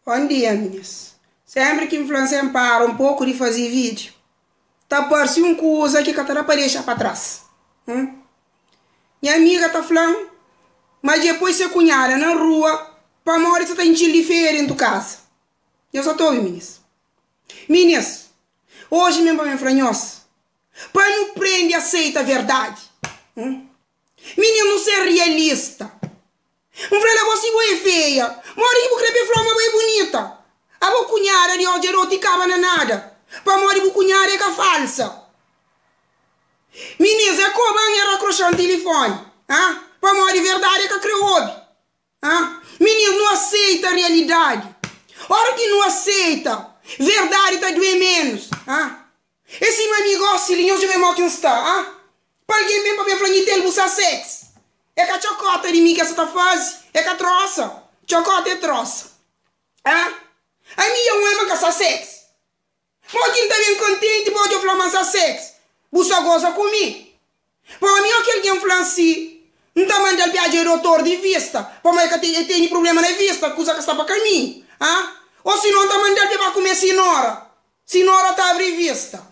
Bom dia minis. Sempri ki N fla N sen para un poku di fazi vídiu, ta parsi un kuza ki ka ta da pa dexa pa tras. Hum. Nha amiga ta fla-m ma dja e poi se kunhada na rua pamodi sa ta intxi-l di feia dentu kaza. Nhos sa ta obi minis? Minis, oji men pa ben fla nhos pa nu prende aseita verdadi. Hum. Minis, nu ser realista. N fla-l, Abo si bo é feia, modi ki bu kre pa e fla-u ma bo é bunita? Abo kunhada di odja dó ti kaba na nada, pamodi bu kunhada é ka falsa. Minis, é koba-m e rakroxa-m tilifoni, ha? Pamodi verdadi é ka kre obi, ha? Minis, nu aseita realidadi. Ora ki nu aseita, verdadi ta duê menus, ha? É sima mi gosi li, nhos djobe mo ki N sta, ah? Pa algen ben pa ben fla Nhitel bu sa sex. É ka txokota di mi ki es sa ta faze, é ka trosa. Txokota é trosa. Ah? Ami dja N oi ma N ka sa sex. Mo ki N ta ben kontenti pa odja fla ma N sa sex? Bu sa goza ku mi? Pa mi o ki algen fla-m si, N ta manda-l pa dja dotor di vista, pamodi el ka ten, el tene prubléma na vista, kuza ka sta pa kaminhu. Ah? O si no, N ta manda-l pa el ba kume sinora. Sinora ta abri vista.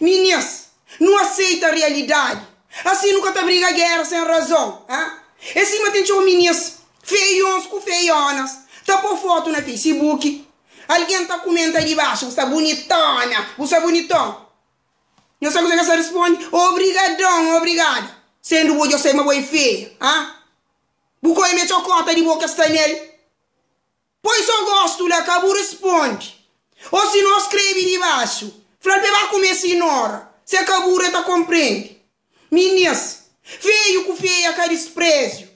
Minis, nu aseita realidadi. Asi nu ka ta briga gera sen razon. Ah? É sima ten txeu minis, feions ku feionas, ta po fotu na Facebook, algen ta kumenta dibaxu, bu sta bunitona, bu sta buniton. Nhos sabe kuzê ki es ta responde? Obrigadon, obrigada. Sendu bo dja sai ma bo é feia. Ah? Bu koi me txokota di bo ke sta nel. Poi so gostu la, ka bu responde. O si no skrebe di baxu, fla-l pa e ba kume sinora. Se ka buru e ta konprende. Minis, feiu ku feia ka dispreziu.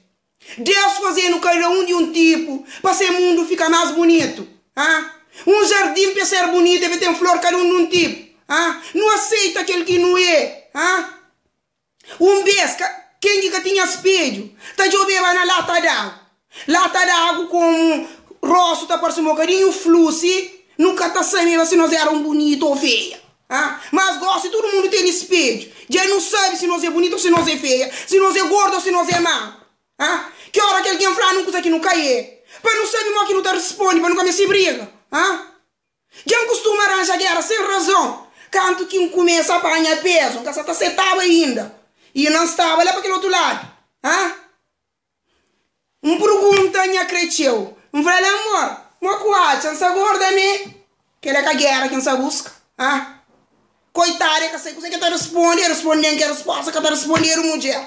Deus faze-nu kada un di un tipu pa se mundu fika más bunitu. Ah, un jardin pa e ser bunitu e pa e ten flor kada un di un tipu. Ah, nu aseita kel ki nu é. Ah, un bês, ka, ken ki ka tinha spedju ta djobeba na lata d'agu. Lata d'agu komu rostu ta parse un bokadinhu flu si, nu ka ta sabeba si nos era un bunitu o feia. Ah, mas gosi tudu mundu tene spedju. Dja nu sabe si nos é bunitu o si nos é feia, si nos é gordu o si nos é magru. Ah, ki ora ki algen fla-nu un kuza ki nu ka é, pa nu sabe mo ki nu ta risponde, pa nu ka meste briga. Ah, dja N kustuma ranja gera sen razon. Kantu ki N kumesa panha pezu, N ka sa ta setaba inda, i N staba la pa kel otu ladu. Ah. N purgunta nha kretxeu, N fla-l, Amor, mo ku atxa N sa gorda mê? Kel é ka géra ki N sa buska, ah? Koitadu, e ka sai kuzê ki e ta risponde, e risponde-m kel risposta ka ta rispondedu mudjer.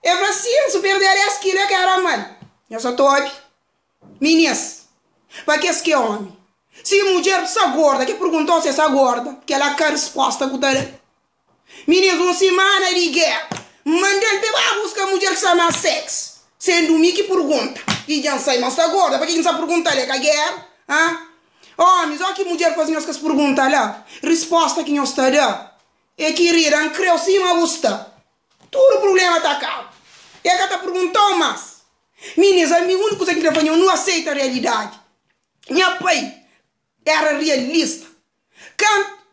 E fla, Sin, si perde 10 kilu e ka era mal. Nha sa ta obi. Minis, pa kes ki é omi, si mudjer sa gorda, ke purgunta-u si e sa gorda, kel-la ka risposta ku ta da-l. Minis un simana di gera N manda-l pa e ba buska mudjer ki sta más sex Sendu mi ki purgunta I dja N sai ma N sta gorda Pa ki ki N sta purgunta-l é ka gera? Ha? Omis, ó ki mudjer faze nhos kes purgunta la Risposta ki nhos ta da é kirida N kreu sima bu sta Tudu prublema ta kaba E ka ta purgunta-u más Minis, ami úniku kuza ki N kre fla nho Nu aseita realidadi Nha pai éra realista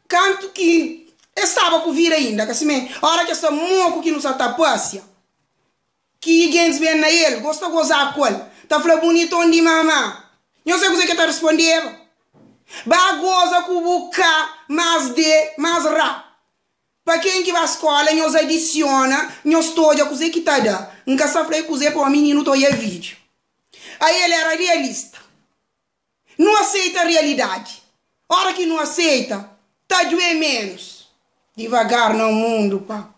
Kantu ki es staba ku vida inda, ka simé, ora ki es sta moku ki nu sa ta pasia, ki gentis ben na el, gosta goza ku el, ta fla, Buniton di mama! Nhos sabe kuzê ki el ta respondeba? Ba goza ku bu ka más de más ra. Pa ken ki ba skola, nhos adisiona, nhos ta odja kuzê ki ta da. N ka sta fla e kuzê pamodi mininu ta odja vídiu. Ael éra realista. Nu aseita realidadi. Ora ki nu aseita, ta duê menus. Divagar na mundu, pa.